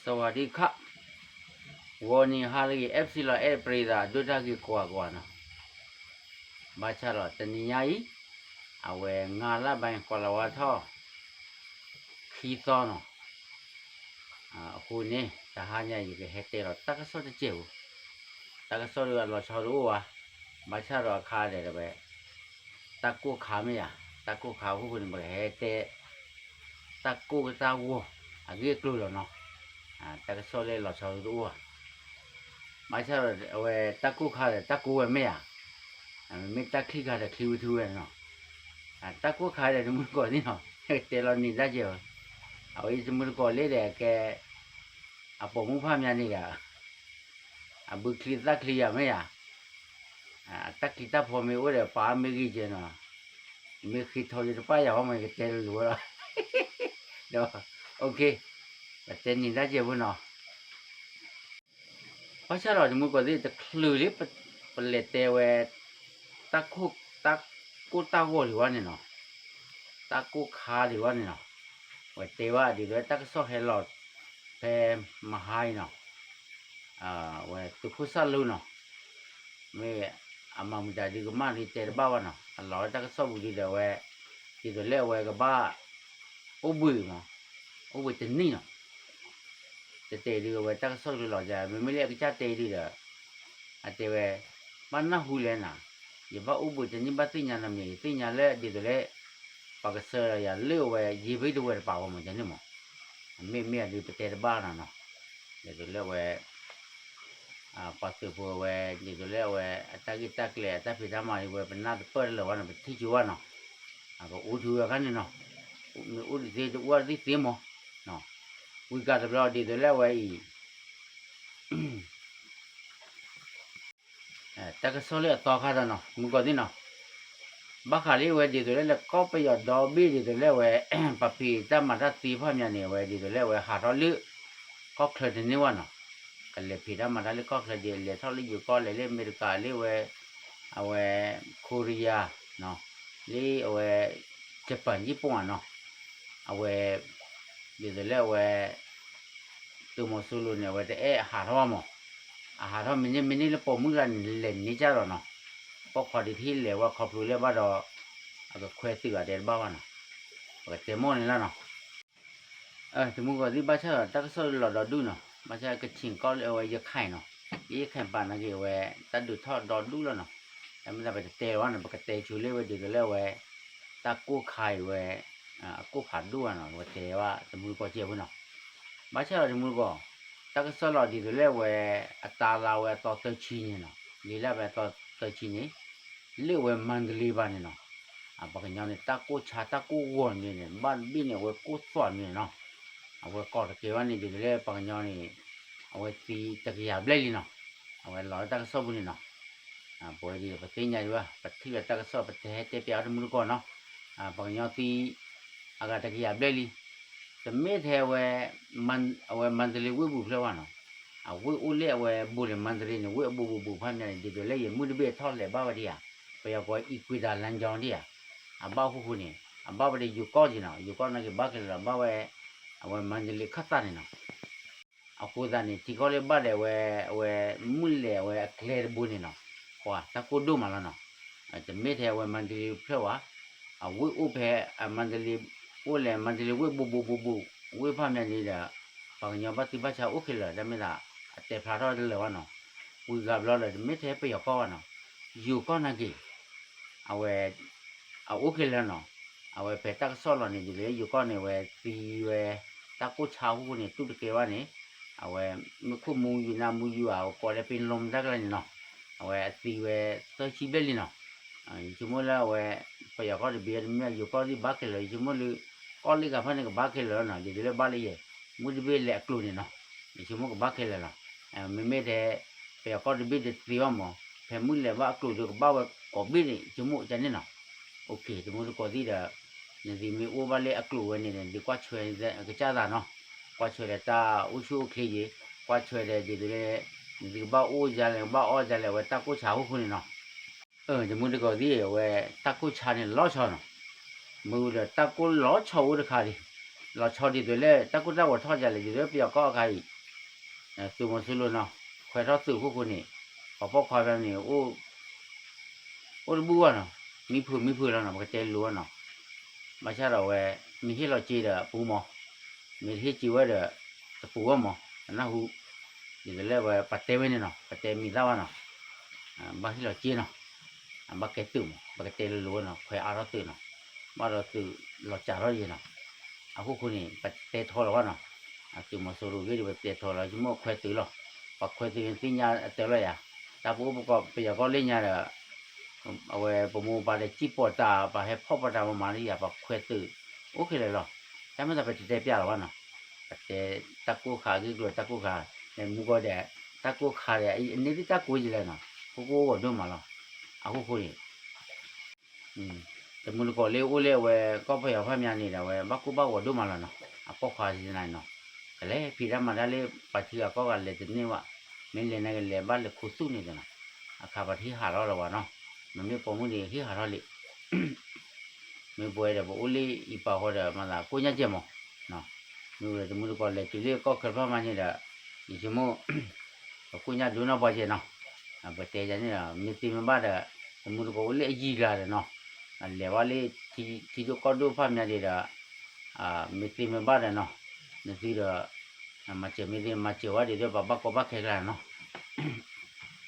สวัสดีค่ะ ဂီၤနံၤဟါလၢအဂ့ၤ FC လီၤအဲၣ်ပရံသး ဒိၣ်တၢ်ဂ့ၤကွၢ်ကွၢ်နီၤ, ဘၣ်ဆၣ်ဒီးတနံၤညါအံၤ အဝဲငါးလါပိုင်း ကွၢ်လီၤဝါထီၣ် ခံသီနီၤ, အဃိန့ၣ် တဟါညါအံၤ ယကဟဲတဲလီၤတၢ်ကစီၣ်တစဲးဖိ, တၢ်ကစီၣ်ဒ်အလီၤဆီတအိၣ်ဘၣ်, ဘၣ်ဆၣ်ဒီးအခါဒီးဝဲ တၢ်ကိၢ်ခါမ့ၢ်ဧါ, တၢ်ကိၢ်ခါအဃိန့ၣ် ပကဟဲတဲ တၢ်ကိၢ်ကတၢ်ဂီၤ အဂ့ၢ်အကျိၤလီၤနီၤ, တၢ်ကစီၣ်လၢလီၤဆီတအိၣ်ဘၣ်, ဘၣ်ဆၣ်ဒီးအဝဲတၢ်ကိၢ်ခါဒီးတၢ်ကိၢ်ဝဲမ့ၢ်ဧါ, မ့မ့ၢ်တၢ်ချံခါဒီးချံဝဲထူဝဲနီၤ, တၢ်ကိၢ်ခါဒီးတမုၢ်တကိးသ့ၣ်နီၤ, တဲလီၤနံၤတၢ်ကဲးဝဲ, အဝဲယတမုၢ်တကိးလၢဒီးကဲ အပိာ်မုၣ်ဖးမၠါန့ၣ်ဒီး အဘုချံသၣ်ချံယၤမ့ၢ်ဧါ, တၢ်ချံတၢ်ဖီမ့ၢ်အိၣ်ဒီး ပာ်မ့ၢ်ဂ့ၤကဲနီၤ, မ့ၢ်ဃ့ထီယတပၢ်ယၤဝဲမ့ၢ်ကတဲလိၤဝဲလီၤ, ဒီး OK, ပတဲနံၤတၢ်ကဲးဖိနီၤ, ဘၣ်ဆၣ်ဒီးတမုၢ်တကိးသ့ၣ်တချုးလၢ ပလဲၤတဲဝဲ တၢ်ကိၢ်တၢ်ဂီၤဒံးဝဲန့ၣ်နီၤ, တၢ်ကိၢ်ခါဒံးဝဲန့ၣ်နီၤ, ဝဲတဲဘၣ်ဒ်သိးတၢ်ကစီၣ်ဟဲလီၤ ဖဲမဟါအံၤနီၤ, ဝဲသုးခိၣ်စၢ်လူနီၤ, မ့ၢ်အမၤမုာ်တၢ်ဒုးကမၣ်ဒ်တဲတဘၣ်ဘၣ်နီၤ, အလီၤဝဲတၢ်ကစီၣ်ပူၤဒ်ဒီးဝဲ ဒ်သိးလၢအဝဲကဘၣ် အိၣ်ဘှံးမး, အိၣ်ဘှံးတနံၣ်နီၤ, တတဲဒ်အဝဲတၢ်ကစီၣ်တလီၤကဲ မ့မ့ၢ်လၢအကစၢ်တဲဒ်ဒီး အတဲဝဲ ဘၣ်နၢ်ဟူလဲၣ်နၤ, ယဘၣ်အိၣ်ဘှံးတနံၣ်ဘၣ်သ့ၣ်ညါနမံၤ ယသ့ၣ်ညါလၢဒ်သိးလၢ ပှၤကဆှၢယၤလၢအဝဲ ယ့ဘ့ၣ်တဝဲတပာ်ဝဲမး ယန့ၣ်မး, မ့မ့ၢ်အဒုးပတဲတဘၣ်နီၤနီၤ, ဒ်သိးလၢအဝဲ ပှၤသုးဖိအဝဲ ဒ်သိးလၢအဝဲ အတၢ်ဂ့ၢ်တၢ်ကျိၤ အတၢ်ဖံးတၢ်မၤဒ်ဝဲ ပနၢ်တပၢၢ်တလၢာ်ဘၣ်နီၤ ပထံၣ်ကၠိဘၣ်နီၤ, ပအိၣ်ထူဝဲအခါန့ၣ်နီၤ, မ့ၢ်အိၣ်ဒ်သ့တအိၣ်ဒ်သ့မး, ဝံၤကးတဘျီဒ်သိးလၢအဝဲအံၤ တၢ်ကစီၣ်လၢအသီခါဒီးနီၤ မုၢ်ကီၢ်သ့ၣ်နီၤ, ဘၣ်ဃးလၢအဝဲဒ်သိးလၢလၢကီၢ်ပယီၤဒီဘ့ၣ်ဒ်သိးလၢအဝဲ ပှၤဖံးတၢ်မၤတၢ်သ့ဖးမၠါန့ၣ် အဝဲဒ်သိးလၢအဝဲဟးထီၣ်လၢ ကီၢ်ချၢတန့ၢ်ဘၣ်နီၤ, ကလဲၤဖံးတၢ်မၤတၢ်လၢကီၢ်ချၢဒ် လဲၤထီၣ်လၢယိၤကီၢ် လဲၤလၢအမဲရကၤလၢအဝဲ အဝဲ ခိရံယါ လၢအဝဲ ယပၣ်ယ့ၣ်ပိၣ်ဧါနီၤ, အဝဲ ဒ်သိးလၢအဝဲ သုးမီၤစိရိၤန့ၣ် အဝဲတအဲၣ်အဟးထီၣ်ဘၣ်မး, အဟးထီၣ်မ့ၢ်န့ၢ်မ့ၢ်န့ၢ်လၢပိာ်မုၣ်တဂၤန့ၣ် လဲၤန့ၢ်ကၢ်ဒီးနီၤ, ပိာ်ခွါဒုးတဟ့ၣ်လဲၤဝဲခီဖျိလၢဘၣ်ဒီး အကခွဲးသုးအီၤတဲတဘၣ်ဘၣ်နီၤ, ပကတဲမိၢ်န့ၣ်လီၤနီၤ တမုၢ်ကီၢ်သ့ၣ်ဘၣ်ဆၣ်ဒီးတၢ်ကစီၣ်လီၤဒီဒူၣ်နီၤ, ဘၣ်ဆၣ်ကချ့ၣ်ကီၢ်လၢအဝဲရခၢၣ်နီၤ, ရခၢၣ်ပာ်နာ်က့ၤအဝဲ တၢ်ဒုးထီၣ်ဒီဒူၣ်လီၤနီၤ, တၢ်မ့ၢ်သးပတတဲလီၤဘၣ်နီၤ, ပကတဲဆိလၢဝဲဒ်သိးလၢအဝဲ တၢ်ကိၢ်ခါအံၤဝဲ အကိၢ်ဖးဒိၣ်ဘၣ်နီၤ, ပတဲဘၣ်တမုၢ်တကိၢ်ကဲဖိနီၤ, ဘၣ်ဆၣ်ဒီးတမုၢ်တကိၢ် တၢ်ကစီၣ်လီၤဒ်သိးလၢအဝဲ အတၢ်လါဝဲအသီသၢဆံန့ၣ်နီၤ, လံလၢအဝဲအသီသၢဆံန့ၣ် လၢအဝဲမၤတလ့ဘၣ်န့ၣ်နီၤ, ပှၤကညီန့ၣ် တၢ်ကိၢ်ဆါတၢ်ကိၢ်ဂီၤန့ၣ် ဘၣ်တဘ့ၣ်န့ၣ် အဝဲကိၢ်သွးန့ၣ်နီၤ, အဝဲကိးတကဲဘၣ်န့ၣ် ဒ်သိးလၢပှၤကညီန့ၣ် အဝဲသံတကယၤဘျဲၣ်လံနီၤ, အဝဲလီၤလၢတၢ်ကစီၣ်ပူၤန့ၣ်နီၤ, ပဝဲဒ်ပသ့ၣ်ညါဒံးဘၣ် ပထံၣ်လၢတၢ်ကစီၣ် ပတဲဟဲတဲပျးအီၤတမုၢ်တကိၢ်နီၤ, ပှၤကညီသံ အဂၤတကယၤဘျဲၣ်လံ, တမ့ၢ်ထဲအဝဲ အဝဲမၤတလ့ဝ့ၢ်ပူၤဖျၢၣ်ဘၣ်နီၤ, အဝ့ၢ်အိၣ်လၢအဝဲဘူးလဲၣ်မၤတလ့န့ၣ် ဝ့ၢ်အဘူးဘူးဘူးဖးမၠါန့ၣ် ဒ်သိးလၢယမုၢ်တဘ့ၣ်အထီၣ်လဲၤဘၣ်ဝဲဒံးဧါ, ပယီၤကိးအံၤကွံာ်တၢ်လၢကၠီဒံးဧါ, အဘၣ်ဟူဃိန့ၣ် အဘၣ်ဝဲဒၣ်ယိၤကီၢ်က့ၤနီၤ, ယိၤကီၢ်နာ်က့ၤဘၣ်ခဲလၢာ်လီၤ ဘၣ်ဝဲ အဝဲမၤတလ့ခၣ်သၣ်န့ၣ်နီၤ အဃိသတးန့ၣ် ထံကီၢ်လၢဘၣ်ဒီးအဝဲ အဝဲမုၢ်လဲၤအဝဲအကျဲတဘိန့ၣ်နီၤ, ပှၤတၢ်ကိၢ်ဒိၣ်မးလီၤနီၤ, တမ့ၢ်ထဲအဝဲမၤတလ့ဖျၢၣ်ဘၣ်, အဝ့ၢ်အိၣ်ဖဲအမၤတလ့ အိၣ်လဲၤမၤတလ့ဝ့ၢ်ဘူးဘူးဘူးဘူး ဝ့ၢ်ဖးမၠါန့ၣ်ဒီး ပှၤကညီဘၣ်သံဘၣ်ဆါအိၣ်ခဲလၢာ် တၢ်မ့ၢ်သး အတဲဖျါထီၣ်တလၢာ်ဘၣ်နီၤ, ဝံၤဂၤဘျီဒီး တမ့ၢ်ထဲပယီၤကီၢ်ဘၣ်နီၤ, ယိၤကီၢ်နာ်က့ၤ အဝဲ အအိၣ်ခဲလၢာ်နီၤ, အဝဲဖဲတၢ်ကစီၣ်လီၤန့ၣ် ဒ်သိးလၢယိၤကီၢ်န့ၣ် အဝဲသံဝဲ တၢ်ကိၢ်ဆါအဃိန့ၣ် တူၢ်တကဲဘၣ်န့ၣ်, အဝဲမ့ၢ်ခိၣ်မူယူၤနၢ်မူယူၤဧါ ကိးလၢပ့ၤလိမတၢ်ကျါန့ၣ်နီၤ, အဝဲအသံဝဲသၢဆံဘျဲၣ်လံနီၤ, ယဆိကမိၣ်လၢအဝဲ ပယီၤကီၢ်တဘ့ၣ်တမ့ၢ်ယိၤကီၢ်သ့ၣ်ဘၣ်ခဲလၢာ် ယဆိကမိၣ်လၢ ကီၢ်လၢဂၤဖၣ်န့ၣ်ကဘၣ်ခဲလၢာ်လီၤနီၤ, ဒ်သိးလၢဘၣ်လၢယဲ မုၢ်တဘ့ၣ်လဲၤအကျိၤန့ၣ်နီၤ, ယဆိကမိၣ်ကဘၣ်ခဲလၢာ်လီၤ, မ့မ့ၢ်ထဲ ပယီၤကီၢ်တဘ့ၣ်တသ့ဘၣ်မး, ဖဲမုၢ်လဲၤဘၣ်အကျိၤဒီးကဘၣ်ဝဲကိးဘ့ၣ်န့ၣ် ယဆိကမိၣ်ကန့ၣ်နီၤ, တမုၢ်တကိးသ့ၣ်ဒီး နသုမ့ၢ်အိၣ်ဘၣ်လၢအကျိၤဝဲန့ၣ် နသုကွၢ်ဆွဲကစၢ်သးနီၤ, ကွၢ်ဆွဲဒီးတၢ်အိၣ်ဆူၣ်အိၣ်ချ့ယ့ၤ, ကွၢ်ဆွဲဒီးဒ်သိးလၢ နသုကဘၣ်အိၣ်ယါလဲၣ် ကဘၣ်အီၣ်ယါလဲၣ် အဝဲတၢ်ကိၢ်ဆါအဃိန့ၣ်နီၤ, တမုၢ်တကိးသ့ၣ် အဝဲတၢ်ကိၢ်ဆါန့ၣ်လီၤဆီနီၤ, မ့ၢ်ဝံၤဒီးတၢ်ကိၢ်လီၤဆီအိၣ်တခါဒံး, လီၤဆီဒ်သိးလၢတၢ်ကိၢ်တၢ်ဂီၤထီၣ်ယါလဲၣ် ဒ်သိးလၢပယီၤကီၢ်အခါအံၤ, သုးမီၤစိရိၤနီၤ, ခွဲးထီၣ်သုးအခိၣ်ဃိန့ၣ်, ပှၤပိာ်ခွါဖဲန့ၣ် အိၣ်တဘူၣ်ဘၣ်နီၤ, မံဖုးမံဖုးလီၤနီၤ, ပကတဲလိၤဘၣ်နီၤ, ဘၣ်ဆၣ်ဒီးဝဲ မ့ၢ်ဟ့ၣ်လီၤစ့ဒီးပူၤမး, မ့ၢ်တဟ့ၣ်စ့ဝဲဒီး တပူၤဘၣ်မး, အနၢ်ဟူ, ဒ်သိးလၢဝဲပတဲဝဲန့ၣ်နီၤ, ပတဲမံၤသၣ်ဘၣ်နီၤ, ဘၣ်ဟ့ၣ်လီၤစ့နီၤ, ဘၣ်ကဲသုးမး, ပကတဲလိၤလိၤဘၣ်နီၤ, ခွဲးအါထီၣ်သုးနီၤ, ဘၣ်ဒီးသုးလီၤစၢ်ထီၣ်ယဲနီၤ, အခိၣ်ဃိန့ၣ် ပတဲထီလီၤဘၣ်နီၤ, အသုးမီၤစိရိၤဂ့ၢ်ဒီး ပတဲထီလီၤ ယမိၢ်ခွဲးသုးလီၤ, ပှၤခွဲးသုးန့ၣ်သ့ၣ်ညါအတၢ်လီၤယၤ, တၢ်ပအိၣ်ပကီၢ်ပယီၤကီၢ်လၢညါဒီး အဝဲပမိၢ်ပပၢ်ဒီးစံၣ်ပီၣ်တၢ် ပှၤဟဲဖီၣ်ပီၣ်တၢ်မၤမၤလၢယၤ ပှၤခွဲးသုး, အိၣ်ခဲလၢာ်လီၤ, တၢ်မ့ၢ်သးပတတဲပျဲလီၤဘၣ်နီၤ, ပတဲတၢ်ကိၢ်ခါဂ့ၢ်ကျိၤတၢ်ကိၢ်ခါ, မူကီၢ်ဒီး တၢ်ကိၢ်ခါဒီး အန့ၢ်ဒ်တၢ်ကိၢ်ယဲလဲၣ်နီၤ, ကိၢ်ကိၢ်ဂီၤဒိၣ်မးလီၤ, အခိၣ်ဃိန့ၣ် တမုၢ်တကိးလၢအိၣ်လၢအဝဲ ကီၢ်ပယီၤဖၣ်မးန့ၣ်ဒီး အဝဲဘၣ်ကိၢ်ဘၣ်ဂီၤဒိၣ်မးလီၤနီၤ, အပိာ်ခွါစ့န့ၣ်နီၤ, ကလဲၤဖံးတၢ်မၤတၢ်လၢ ပှၤထံဂၤကီၢ်ဂၤလဲၤတန့ၢ်ဘၣ်, မ့ၢ်လဲၤန့ၣ်ကလဲၤဘၣ်လဲၤခူသူၣ်န့ၣ်နီၤ, အခါပှၤတဟ့ၣ်ဟးထီၣ်လၢၤဘၣ်နီၤ, မ့မ့ၢ်ပိာ်မုၣ်န့ၣ်ဟ့ၣ်ဟးထီၣ်လံ မ့ၢ်ပဝဲဒီးပအိၣ်လၢအံၤပာ်ဃီဒီး မၤသးကိၢ်ညါကဲမး, မ့ၢ်ဝဲတမုၢ်တကိးလဲၤတုၤလၢကီၢ်ချၢဖၣ်မးန့ၣ်ဒီး ယဆိကမိၣ် ပကိၢ်ညါဒိၣ်နီၢ်ပှၤကဲနီၤ, ပတဲယၤန့ၣ်ဒီး မ့ၢ်သ့မ့ၢ်ဘၣ်ဒီး တမုၢ်တကိးအိၣ်လၢအယံၤကျါဒီးနီၤ, လဲၤဝဲလၢ ထံဒိၣ်ကီၢ်ဒိၣ်ဖၣ်မးဒံးဒီး မ့ၢ်သ့မ့ၢ်ဘၣ်ဒီးနီၤ, နသုဒီး မၤစၢၤမ့ၢ်သ့ မၤစၢၤဝဲဒ်သိးပှၤဘၣ်ကီဘၣ်ခဲကျါနီၤ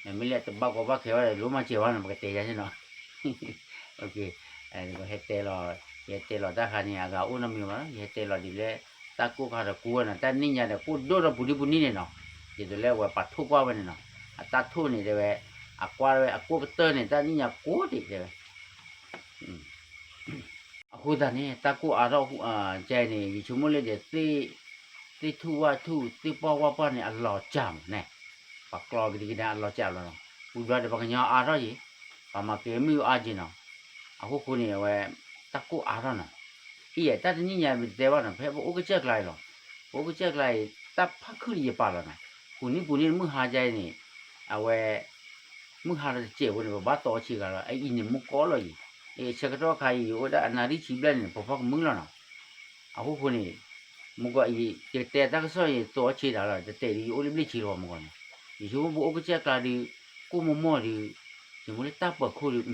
မ့မ့ၢ်လၢတဘၣ်ကီဘၣ်ခဲဝဲဒီး လိၣ်မၤစၢၤဝဲနီၤ ပကတဲယၤန့ၣ်နီၤ, ဟဲတဲလီၤ, ယဟဲတဲလီၤတၢ်ခါန့ၣ် အဂၤအိၣ်နီတမံၤဘၣ်နီၤ, ယဟဲတဲလီၤဒ်လဲၣ်, တၢ်ကိၢ်ခါဒီးကိၢ်ဝဲနီၤ, တၢ်နံၣ်ညါဒီးကိၢ်ဒိၣ်ထီၣ်ပူၤဒံပူၤနံၤန့ၣ်နီၤ, ဒ်သိးလၢအဝဲပှၤထိၣ်ကွၢ်ဝဲန့ၣ်နီၤ, အတၢ်ထိၣ်န့ၣ်တဲဝဲ, အကွၢ်ဝဲအကိၢ်ကတၢၢ်န့ၣ် တၢ်နံၣ်ညါကိၢ်ဒံးတဲဝဲ အဃိသတးန့ၣ် တၢ်ကိၢ်အါထီၣ် ကဲအံၤန့ၣ် ယဆိကမိၣ်လၢဒီး သ့ၣ်ထူၣ်ဝၣ်ထူၣ် သ့ၣ်ပှၢ်ဝၣ်ပှၢ်န့ၣ် အလီၤစၢ်မးန့ၣ်, ပှၤကျီကဒံကဒါအလီၤစၢ်လီၤနီၤ, ပူၤဘျီဒီးပှၤကညီအါထီၣ်ယံၤ, ပှၤမၤကဲမုၢ်အါက့ၤနီၤ, အဃိဃိန့ၣ် အဝဲ တၢ်ကိၢ်အါထီၣ်နီၤ, အံၤ တၢ်တနံၣ်ညါပတဲဘၣ်နီၤ ဖဲပအိၣ်ကစၢၢ်ကျါအံၤလီၤ, ပအိၣ်ကစၢၢ်ကျါအံၤ တၢ်ဖးခုၣ်လၢယပာ်လီၤနီၤ, ပူၤနံၣ်ပူၤနံၣ်မုၢ်ဟါကဲအံၤန့ၣ်, အဝဲ မုၢ်ဟါလီၤတစဲးဖိန့ၣ် ပဘၣ်သီအီဆံးဂၤလီၤ, အအံၤန့ၣ် မုၢ်ကီလီၤအံၤ, အဆၢကတီၢ်ခါအံၤ ယအိၣ်ဒၣ်အနၣ်ရံၣ်ဆံဘျဲၣ်န့ၣ် ပဖီၣ်ကမုၢ်လီၤနီၤ, အဃိဃိန့ၣ်, မုၢ်ကီအံၤ ယကတဲတၢ်ကစီၣ်အံၤ သီအီဆံးတၢ်လီၤ, တတဲဒ်ယအိၣ်လၢဘျ့ၣ်ဆံလီၤမုၢ်ကီန့ၣ်, ယဆိကမိၣ်ပအိၣ်ကစၢၢ်ကျါဒီး, ကိၢ်မီၢ်မီၢ်ဒီး, ယဆိကမိၣ်လၢတၢ်ပၢၤခိၣ်ဒီး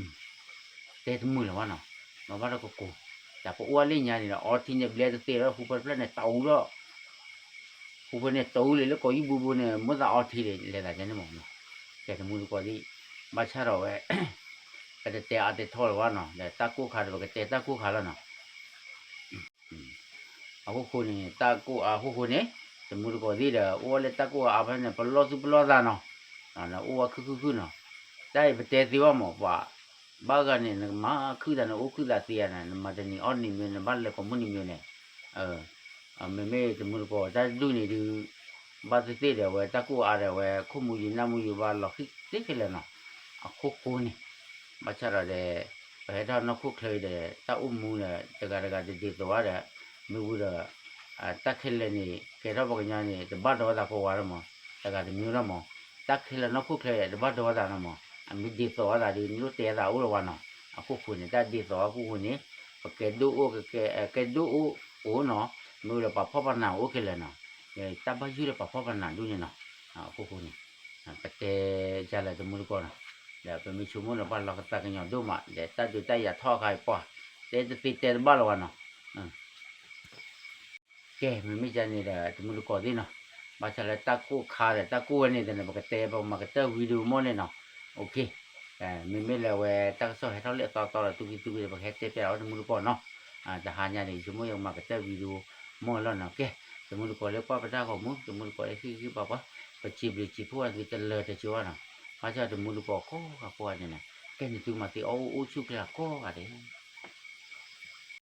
တဲတမုာ်လၢၤဘၣ်နီၤ, မ့ၢ်ဘၣ်ဒီးကကိး, တၢ်ပအိၣ်အလၢညါန့ၣ်ဒီး အီထံန့ၣ်ဘျဲတသ့လီၤ, ဃူဖၢတဖျၢၣ်န့ၣ် တအူလီၤ ဃူဖၢန့ၣ်တအူလံလၢကီးယုၢ်ဘိဘိန့ၣ် မိၣ်သးအီထံဒံး လဲၤသးကဲန့ၣ်မးနီၤ, ကဲတမုၢ်တကိးသ့ၣ်, ဘၣ်ဆၣ်ဒီးဝဲ ပတတဲအါတဲထီလၢၤဘၣ်နီၤ, ဒီးတၢ်ကိၢ်ခါဒီး ပကတဲတၢ်ကိၢ်ခါလီၤနီၤ. အဃိဃိန့ၣ် တၢ်ကိၢ်အါအဃိဃိန့ၣ်, တမုၢ်တကိးသ့ၣ်ဒီး အိၣ်ဝဲလၢတၢ်ကိၢ်အါအါဖဲန့ၣ် ပလီၢ်သူၣ်ပလီၢ်သးနီၤ, အိၣ်ဝဲခုၣ်ခုၣ်ခုၣ်နီၤ, တၢ်အံၤပတဲသ့ဘၣ်မး ပှၤဘၣ်ဂၤန့ၣ် နကမၤခုၣ်သးန့ၣ် အိၣ်ခုၣ်သးသ့ဧါန့ၣ် နမၤတနံၤအီၣ်တနံၤမ့ၢ် နဘၣ်လဲၤကိးမုၢ်နံၤမ့ၢ်န့ၣ်, မ့မ့ၢ်တမုၢ်တကိးတၢ်တဒူၣ်န့ၣ်ဒုး, ဘၣ်သ့ၣ်သ့ၣ်ဒီး အဝဲတၢ်ကိၢ်အါဒီး အဝဲခိၣ်မူယံၤနၢ်မူယံၤဘၣ်လီၤဃံၣ်သ့ခဲလၢာ်နီၤ, အဃိဃိန့ၣ်, ဘၣ်ဆၣ်ဒီးဒီး, ပဟဲထီၣ်နီၢ်ခိၣ်ချၢအံၤဒီး တၢ်အိၣ်မူဒီး တဂၤတဂၤတဒ်သိးဘၣ်ဒီး, မ့ၢ်ဝံၤဒီး တၢ်ခဲလၢာ်န့ၣ် ကဲထီၣ်ပှၤကညီန့ၣ် တဘၣ်ဒီးသးကိးဂၤလီၤမး, တဂၤတမံၤလီၤမး, တၢ်ခဲလၢာ်နီၢ်ခိၣ်ချၢတဘၣ်ဒီးသးလီၤမး, အမ့ၢ်ဒ်သိးအသးဒီး နလိၣ်တဲသးအိၣ်လၢၤဝဲနီၤ, အခိၣ်ဃိန့ၣ် တၢ်ဒ်သိးအခိၣ်ဃိန့ၣ်, ပကဲဒိၣ်အိၣ် ကဲဒိၣ်အိၣ်အိၣ်နီၤ, မ့ၢ်ဝံၤဒီးပှၤဖီၣ်ပှၤနးအိၣ်ခဲလၢာ်နီၤ, တၢ်ဘၣ်ယိၣ်လၢပှၤဖီၣ်ပှၤနးဒိၣ်န့ၣ်နီၤ, အခိၣ်ဃိန့ၣ်, ပတဲယၤလၢတမုၢ်တကိးနီၤ, ဒီးပမ့ၢ်ဆိကမိၣ်ဒီးပှၤလီၤကသးကညီၤဒိၣ်မး ဒီးတၢ်ဒုးတၢ်ယၤထီၣ်အခါအံၤပှၤ, တဲတသ့တဲတဘၣ်လၢၤဝဲနီၤ ကဲ မ့မ့ၢ်ဒ်န့ၣ်ဒီး တမုၢ်တကိးသ့ၣ်နီၤ, ဘၣ်ဆၣ်လၢတၢ်ကိၢ်ခါဒီးတၢ်ကိၢ်ဝဲန့ၣ်ဒီးန့ၣ် ပကတဲပမၤကတၢၢ် video မ့ၢ်န့ၣ်နီၤ, မ့မ့ၢ်လၢအဝဲတၢ်ကစီၣ်ဟဲထီၣ်လၢအသီသီဒီး သူၣ်ကံၢ်သူၣ်ကံၢ်ဒီး ပကဟဲတဲပျဲလီၤဝဲတမုၢ်တကိးနီၤ, တဟါညါန့ၣ် ယဆိကမိၣ်ယကမၤကတၢၢ် video မ့ၢ်လီၤနီၤ, ကဲ တမုၢ်တကိးလၢကွၢ်ပတၢ်ဂီၤမူ တမုၢ်တကိးလၢဟ့ၣ်ဂံၢ်ဟ့ၣ်ဘါပှၤ, ပစံးဘျုးစံးဖှိၣ်အသုတလၢာ်တစှၤဘၣ်နီၤ, ဘၣ်ဆၣ်တမုၢ်တကိးကိးဂၤကိးဂၤန့ၣ်နီၤ, ကဲန့ၣ်သုမၤသ့အီၣ်အိၣ်အိၣ်ဆူၣ်ချ့ကိးဂၤဒဲး